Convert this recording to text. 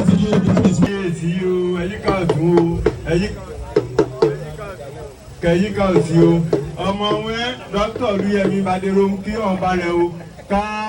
Kábíyèsí o, ẹ̀yíká ọ̀tún o, ẹ̀yíká òsì o, ọmọ wẹ́n Dókítà Olúyẹmí Bádéró kí ọ̀nba rẹ o. Káà.